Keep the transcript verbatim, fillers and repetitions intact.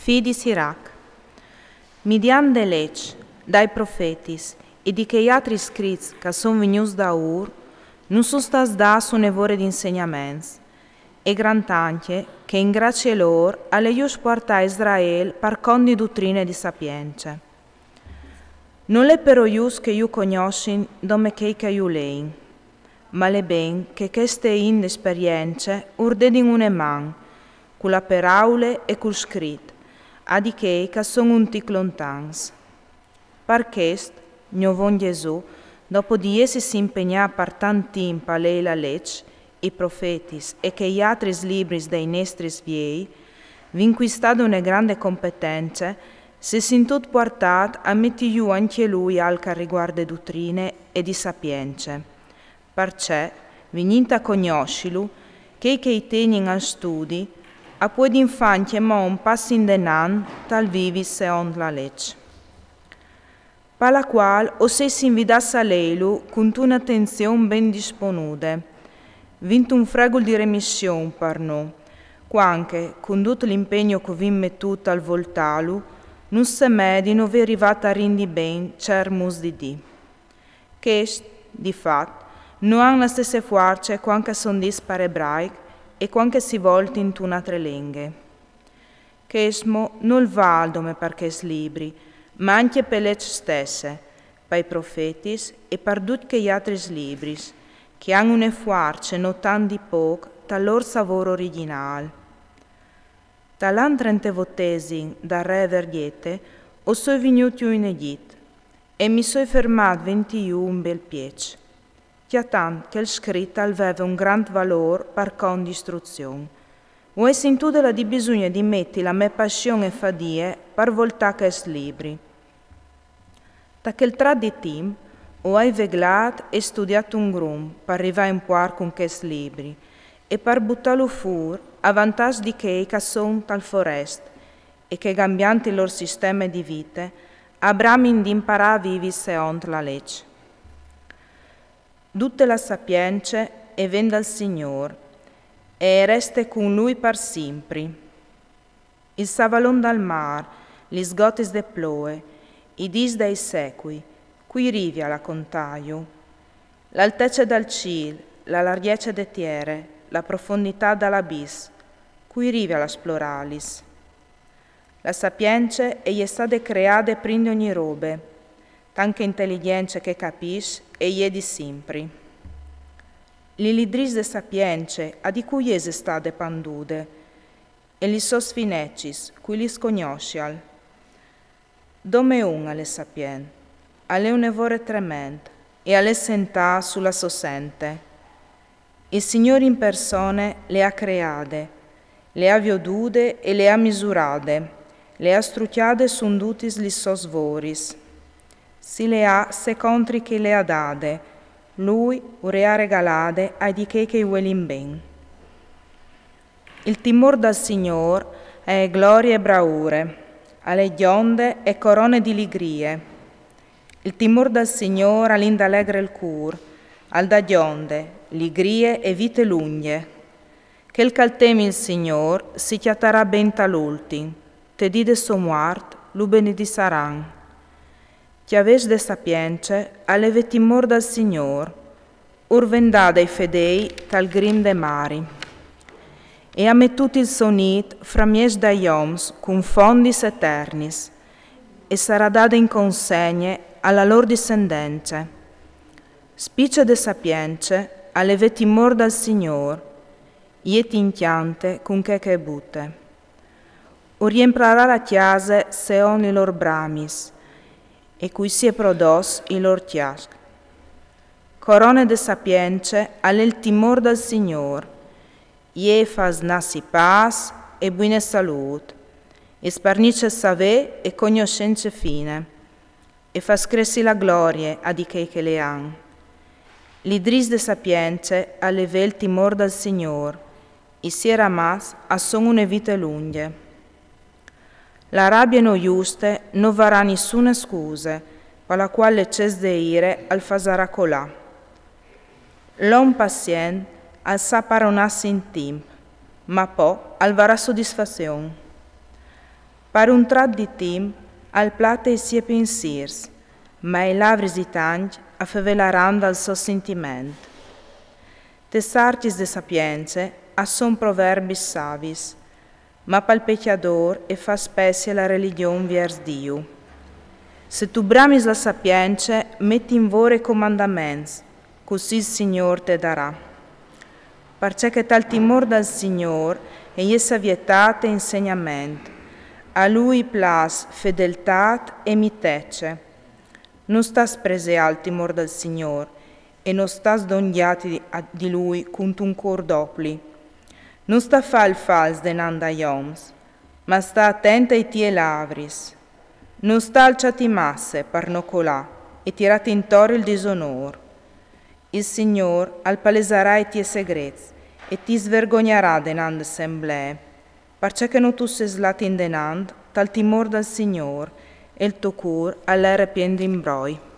Fi di Sirac. Midiant de leç, dai profetis e di chei atris scrits ch'a son vignûts daûr, nus son stâts dâts une vore di insegnaments, e grant ancje che in gracie lôr al è just puartâ Israel par cont di dutrine e di sapience. Nol è però just che ju cognossin dome chei ch'a ju lein, ma al è ben che cheste int de esperience ur dedin une man, cu la peraule e cul scrit, a di chei ch'a son un tic lontans. Par chest, gno von Gjesù, dopo di jessisi impegnât par tant timp a lei la leç, i profetis e chei atris libris dai nestris viei, vint cuistade une grande competence, si è sintût puartât a meti jù ancje lui alc a rivuart de dutrine e di sapience. Parcè, vignint a cognossilu, chei ch'a i tegnin al studi, a puedin fâ ancjemò un pas indenant tal vivi seont la leç. Par la cuâl o sês invidâts a leilu cuntune atenzion ben disponude. Vint un fregul di remission par nô, cuant che, cun dut l'impegno ch'o vint metût tal voltâlu, nus semee di no vê rivât a rindi ben cierts mûts di dî. Chescj, di fat, no àn la stesse fuarce cuant ch'a son dits par ebraic e cuant che si voltin intune altre lenghe. Chest mo nol vâl dome par chest libri, ma ancje pe leç stesse, pai profetis e par ducj chei atris libris, ch'a àn une fuarce no tant di pôc tal lôr savôr origjinâl. Tal an trentevotesim dal re Ever Gjete o soi vignût jù in Egjit e mi soi fermât ventijù un biel pieç, cjatant che il scrit al veve un grant valôr par cont di istruzion. O ai sintude la dibisugne di meti la mê passion e fadie par voltâ chest libri. Ta chel trat di timp o ai veglât e studiât un grum par rivâ in puart cun chest libri e par butâlu fûr a vantaç di chei ch'a son tal forest e che, gambiant il lôr sisteme di vite, a bramin di imparâ a vivi seont la leç. Dute la sapience e ven dal Signôr, e e reste cun lui par simpri. Il savalon dal mâr, lis gotis de ploie, i dîs dai secui, cui rivial a contâju? L'altece dal cîl, la largjece de tiere, la profonditât dal abis, cui rivial a splorâlis? La sapience e je stade creade prin di ogni robe, tant che inteligjence che capìs e je di simpri. Li lidrîs de sapience a di cui ese stade pandude, e lis sôs finecis, cui lis cognossial? Dome un al è sapient, al è une vore trement, e al è sentât su la sô sente. Il Signôr in persone le à creade, le à viodude e le à misurade, le à strucjade sù dutis lis sôs voris. Si le à secontri che le à dade, lui u re à regalade ai di chei che i vuelin ben. Il timôr dal Signôr al è glorie e braure, al è gjonde e corone di ligrie. Il timôr dal Signôr al indalegre il cûr, al dà gjonde, ligrie e vite lungje. Chel ch'al tem il Signôr si cjatarà ben tal ultin, te dì de sô muart lu benedissaran. Cjavês de sapience al è vê timôr dal Signôr, ur ven dade ai fedei tal grim de mari. E à metût il so nît framieç dai oms cun fondis eternis, e sarà dade in consegne a la lôr dissendence. Spice de sapience al è vê timôr dal Signôr, e ti incjante cun chê ch'e bute. Ur jemprarà la cjase seont lis lôr bramis, e cui si è prodots il lôr cjasc. Corone de sapience al è il timôr dal Signôr, e fâs nassi pâs e buine salût, e sparnice savê e cognossence fine, e fâs cressi la glorie a di chei che le àn. Lidrîs de sapience al è vê il timôr dal Signôr, i siei ramats a son une vite lungje. La rabie no juste no varà nissune scuse, par la cuâl l'eccès de ire al fasarà colâ. L'om pacient al sa paronâsi in timp, ma po al varà sodisfazion. Par un trat di timp al plate i sie pinsirs, ma i lavris di tancj a fevelaran dal so sintiment. Tes arcjis de sapience a son proverbis savis, ma pal pecjadôr e fâs spessie la religjon viers Diu. Se tu bramis la sapience, met in vore i comandaments, cussì il Signôr te darà. Parcè che tal timôr dal Signôr e je savietât e insegnament, a lui i plâs fedeltât e mitece. No sta spreseâ il timôr dal Signôr, e no sta sdongjâti di lui cuntun cûr dopli. No sta fâ il fals denant dai oms, ma sta atent ai tiei lavris. No sta alçâti masse par no colâ e tirâti intor il disonôr. Il Signôr al palesarà i tiei segrets e ti svergognarà denant de semblee, parcè che no tu sês lât indenant tal timôr dal Signôr e il to cûr al jere pien di imbroi.